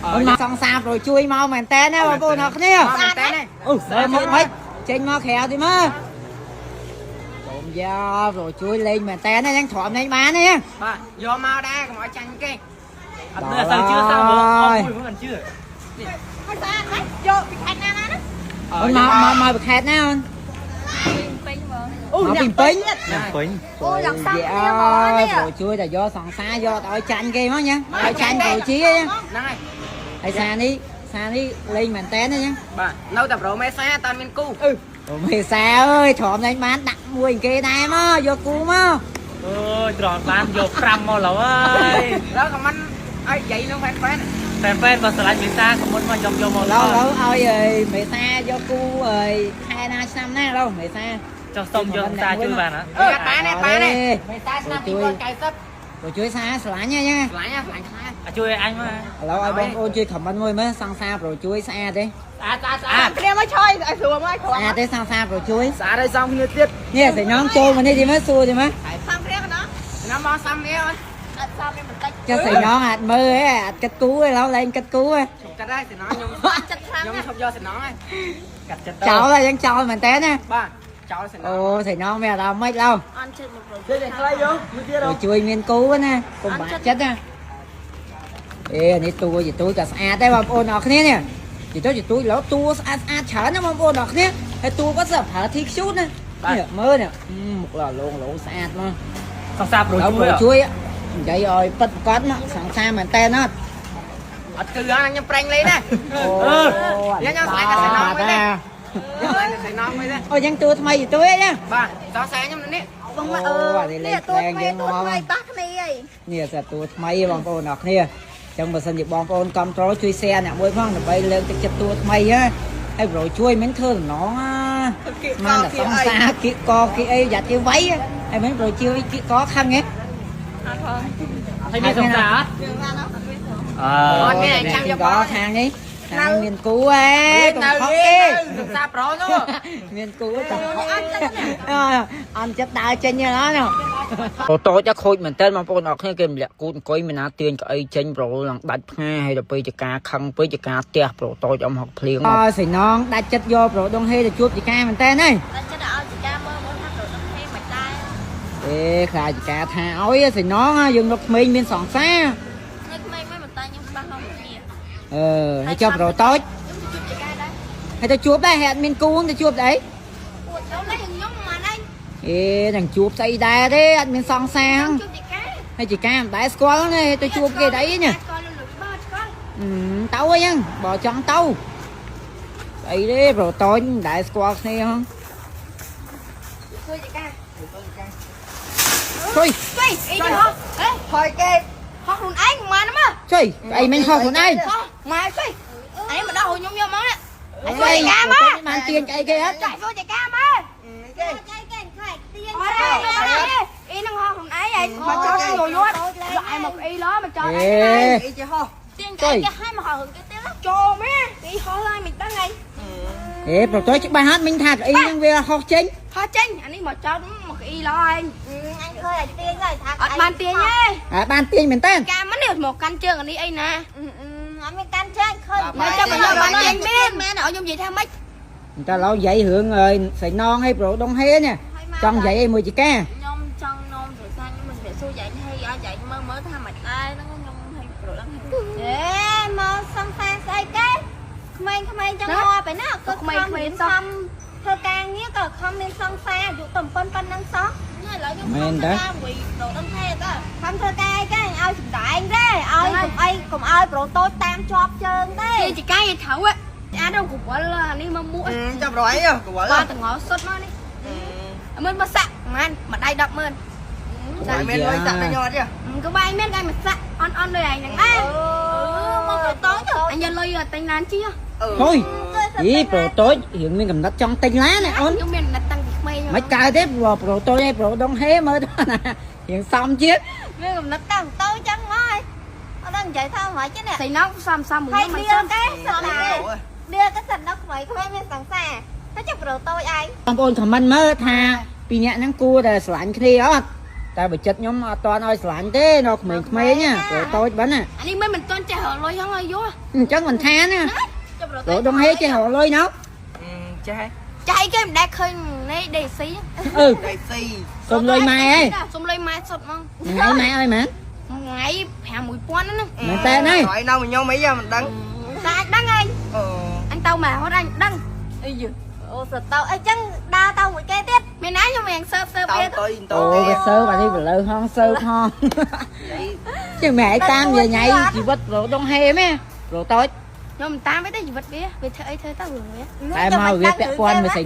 អូនមកសង្សារប្រូជួយមកមែនតើណាបងប្អូនអរគ្នា ស្អាតណាស់ អូមើលមុខមិនចេញមកក្រៅទីមើលសូមយកប្រូជួយលេងមែនតើណាយ៉ាងទ្រាំលេងបានទេ បាទយកមកដែរកុំឲ្យចាញ់គេ អត់សូវជឿសោះបងអត់មួយមិនជឿ ហើយស្អាតណាស់យកពីខេត្តណាណាណា អូនមកមកមកប្រខេតណាអូន ពេញហ្មង អូមកពីពេញ ពេញ អូយ៉ាងសាំគ្នាហ្មងនេះ ប្រូជួយតែយកសង្សារយកឲ្យចាញ់គេមកញ៉ាឲ្យចាញ់ប្រូជា ហ្នឹងហើយ ហើយសារនេះសារនេះលេងមែនតើណាញ៉ា បាទនៅតែប្រូមេសាតើមានគូ អូមេសាអើយទ្រាំលេងបានដាក់មួយគេដែរមកយកគូមក អើយត្រង់បានយក5មកឡើយ แล้วក៏មិនឲ្យនិយាយនឹងហ្វេនហ្វេន តែហ្វេនបើស្រឡាញ់មេសាក៏មុនមកខ្ញុំយកមក ឡូវឡូវឲ្យមេសាយកគូអើយខែណាឆ្នាំណាឡូវមេសា ចុះសុំយកសាជួយបានហ៎ អឺបានទេបានទេមេសាឆ្នាំ2090 ព្រោះជួយសារស្រឡាញ់ហ្នឹង ស្រឡាញ់ស្រឡាញ់ខ្លាំង ជួយឲ្យអញមក ឥឡូវឲ្យបងប្អូនជួយ comment មួយមើលសង្សារប្រូជួយស្អាតទេ ស្អាតស្អាតស្អាត គ្នាមកឆយឲ្យស្រួលមកគ្រា ស្អាតទេសង្សារប្រូជួយ ស្អាតហើយសំគ្នាទៀត នេះស្រីណងចូលមកនេះទីមើលសួរទីមើល សំគ្នាកណោះ ឆ្នាំមកសំគ្នាអូន អត់សំគ្នាបន្តិច ចាស្រីណងអាចមើលហ៎អាចគិតគូហ៎ឡូវលែងគិតគូហ៎ ជប់កាត់ហើយសំណងខ្ញុំ ចិត្តខ្លាំង ខ្ញុំឈប់យកសំណងហើយ កាត់ចិត្ត ចោលហើយយើងចោលមែនតើណា បាទចោលសំណ អូ ង ស្រីណងមានអារម្មណ៍ម៉េចឡូវ អន់ចិត្តមកប្រូ ជួយតែខ្លីយោមួយទៀត ប្រូជួយមានគូណាកុំបាក់ចិត្តណាអេនេះតួជាតួក៏ស្អាតដែរបងប្អូនអរគ្នានេះជាតួជាតួឡូវតួស្អាតស្អាតច្រើនណាបងប្អូនអរគ្នាហើយតួគាត់ស្អាតប្រើធីខ្ជូតណានេះមើលនេះមុខឡងឡងស្អាតមក សង្សារប្រូ ដល់ ជួយ ប្រូជួយនិយាយឲ្យពិតប្រកបមកសង្សារមែនតើណាត់ អត់គឺខ្ញុំប្រេងលេងណា អូ ខ្ញុំស្លាញ់តែសំណងមួយទេខ្ញុំស្លាញ់តែសំណងមួយទេ អូយ៉ាងតួថ្មីតួអីណា បាទសរសែខ្ញុំនេះ បងមកអឺនេះតួថ្មីតួថ្មីប៉ះគ្នាអី នេះសិតតួថ្មីបងប្អូនអរគ្នាអញ្ចឹងបើសិនជាបងប្អូនគ្រប់ត្រូលជួយ share អ្នកមួយផងដើម្បីលើកទឹកចិត្តតួថ្មីហ៎ហើយប្រូជួយមិនធ្វើសំណងណាមានតែសង្សារគៀកកគៀកអីយ៉ាទីវៃហើយមិនប្រូជួយគៀកកខឹងហ៎ អត់ផង ហើយមានសង្សារអត់អឺ អត់មានចាំយក កខាងនេះខាងមានគូហ៎កុំ នៅ ខកទេ សង្សារប្រូនោះ មានគូតអន់ចិត្តដើរចេញហ្នឹងណាតូចខូចមែនតើបងប្អូនអរគ្នាគេម្លាក់គូតអង្គុយមានណាទាញក្អីចេញប្រូឡើងដាច់ផ្ងាហើយដល់ពេលចការខឹងពេកចការផ្ទះប្រូតូចអមហុកភ្លៀងអសៃណងដាច់ចិត្តយកប្រូដងហេទៅជួបចការមែនតើហើយ តែចិត្តឲ្យចកាមើលមើលថាប្រូដឹងហេមិនដែរ អេខ្លាចចការថាឲ្យសៃណងយើងនៅក្មេងមានសង្សារ នៅក្មេងមិនតែខ្ញុំច្បាស់ហងគ្នា អឺហើយចុះប្រូតូច ខ្ញុំទៅជួបចកាដែរ ហើយទៅជួបដែរហើយអត់មានគូទៅជួបស្អី ពួតទៅនេះខ្ញុំមកនេះ អេនឹងជួបស្អីដែរទេអត់មានសង្សារ ជួបចកា ហើយចការមិនដែរស្គាល់ទេទៅជួបគេស្អីញ៉ា ស្គាល់លុយបើស្គាល់ ទៅអីហ្នឹងបើចង់ទៅស្អីទេប្រូតូចមិនដែលស្គាល់គ្នាហង ជួយចកា ជួយ ជួយអីហោះអេ ហើយគេ ហោះខ្លួនឯងមកណាមក ជួយស្អីមិញហោះខ្លួនឯង ហោះមកជួយអញមកដល់ខ្ញុំយកមកនេះ ស្អីមកបានទាញស្អីគេអត់ ចាក់ជួយចកាមក គេ គេគេខ្លាចទៀនអីនឹងហោះខ្លួនឯងឯងមកចោលយយត់យកឯងមកអីឡមកចោលឯង អេ អីចេះហោះ ទៀនគេគេឲ្យមកហោះគេទៀតចូលមែនគេហោះឡើងមិនដឹងឯង អេប្រូតូចច្បាស់អត់មិញថាស្អីហ្នឹងវាហោះចេញ ហោះចេញអានេះមកចោលមកអីឡឯង អញឃើញអាទាញហើយថា អត់បានទាញទេ អើបានទាញមែនតើ កាមិននេះមកកាន់ជើងអានេះអីណា អត់មានកាន់ជើងឃើញ មកចាំខ្ញុំបានទាញមែនមែនឲ្យខ្ញុំនិយាយថាម៉េច តែឡូវនិយាយរឿងអើយស្រីណងឲ្យប្រូដងហេនេះចង់និយាយអីមួយចកា ខ្ញុំចង់នំសរសៃខ្ញុំមិនសួរយាយហេឲ្យយាយមើលមើលថាមិនដែរហ្នឹងខ្ញុំឲ្យប្រូដឹង អេមកសង្សារស្អីគេក្មេងៗចឹងងាប់ឯណាក៏ក្មេងៗសោះធ្វើការងារក៏ខំមានសង្សារអាយុតែប៉ុណ្ណឹងសោះ ឥឡូវខ្ញុំខំធ្វើការមួយប្រូដឹងហេតើ ខំធ្វើការអីគេឲ្យសំដែងទេឲ្យកុំអីកុំឲ្យប្រូតូចតាមជាប់ជើងទេ គេចកាយត្រូវអាដល់កវលអានេះមកមួក ចាប់រយកវល បាទទាំងអស់សុទ្ធមកនេះមិនមកសាក់ប្រហែលមួយដៃ100000 តែមានលុយសាក់ទៅយកទេ ក៏បាយមានគេមកសាក់អន់អន់ដូចឯងហ្នឹងដែរ មកប្រូតូច អញយកលុយទិញឡានជិះ ហុយអីប្រូតូចរឿងមានកំណត់ចង់ទិញឡានណាអូន ខ្ញុំមានកំណត់តាំងពីក្មេង មិនកើតទេប្រូតូចឲ្យប្រូដងហេមើលទៅណារៀងសំជាតិ មានកំណត់តាំងតូចចឹងមកអត់ដឹងនិយាយថាម៉េចទេនេះ ស្រីណងសំសំមួយ ហើយ ខ្ញុំមិន ដៀលគេសិតតែដៀលគេសិតដល់ក្មេងៗមានសង្សារហើយចាំប្រូតូចឯង បងប្អូនខមមិនមើលថាពីរអ្នកហ្នឹងគួរតែស្រឡាញ់គ្នាអត់ តែបើចិត្តខ្ញុំអត់តាន់ឲ្យស្រឡាញ់ទេនៅក្មេងៗណាព្រោះតូចបានណា អានេះមិនទាន់ចេះរកលុយហ្នឹងឲ្យយល់ អញ្ចឹងមិនថាណា ចុះប្រ ព្រោះដងហេចេះរកលុយណៅ ចេះ ចាអីគេមិនដែលឃើញនេះដេស៊ី អឺ ដៃស៊ី សុំលុយម៉ែអី សុំលុយម៉ែសុតហ្មង ថ្ងៃម៉ែអើយមែន ថ្ងៃ5000ហ្នឹង មែនតើណា ហើយនៅខ្ញុំអីមិនដឹង តែអញដឹងឯង អូ អញទៅមកហត់អញដឹងអីយ អូសតទៅអីចឹងដើរទៅមួយគេទៀត មានណាខ្ញុំយ៉ាងសើបសើប តោ វា តុយតោ អូវាសើបអានេះបលើហងសើបហងជាងម៉ែតាមយាយញ៉ៃជីវិតព្រោះដងហេមែនព្រោះតូច ខ្ញុំមិនតាមទេជីវិតវាវាធ្វើអីធ្វើទៅរឿងវា តែមកវាពាក់ព័ន្ធមួយស្រី